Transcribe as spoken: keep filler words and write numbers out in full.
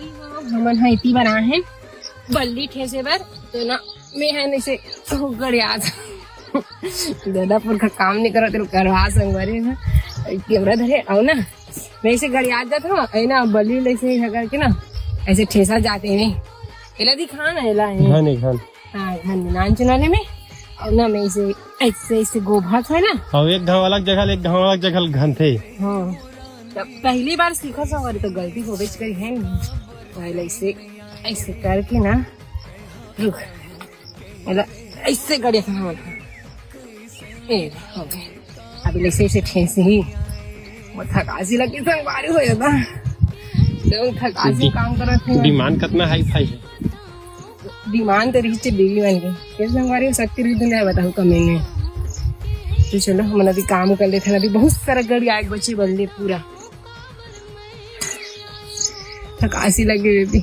हमन ह इति बर आए हन बल्ली ठेसे बर, तो ना मैं ह नइसे गड़ियात। ददा पुरखा काम नहीं करत, तेला करवा संगवारी ह। कैमरा धरे अउ ना मैं ऐसे गड़ियात जात हूँ, ऐ ना बल्ली ले ऐसे ऐसा करके ना ऐसे ठेसा जाते नहीं। एला दिखा ना, एला है। घन है, घन। हाँ, घन नान चुनाले में। अउ ना मैं ऐसे, ऐसे, ऐसे गोभत है ना। अउ एक घाव अलग जगह ले, एक घाव अलग जगह ले घन थे। हाँ। तब पहली बार सीखा संगवारी, तो गलती होबेच करी है नहीं। पहले ऐसे, ऐसे करके ना, रुक, मतलब ऐसे गड़े था हमारा। ए, हो गए। अभी ऐसे, ऐसे ठेस ही। वो थकासी लगी, संगवारी हो जाता। तो थकासी डी-, काम करत है। डिमांड कितना हाई फाई है? डिमांड तो रही थे बीवी मन के। फिर संगवारी शक्ति रही दुनिया बताऊँ कमी नहीं। तो चलो, हमन अभी काम कर लेते हैं। अभी बहुत सारा गड़ियात बचे बल्ली पूरा। थकासी लगी बेबी।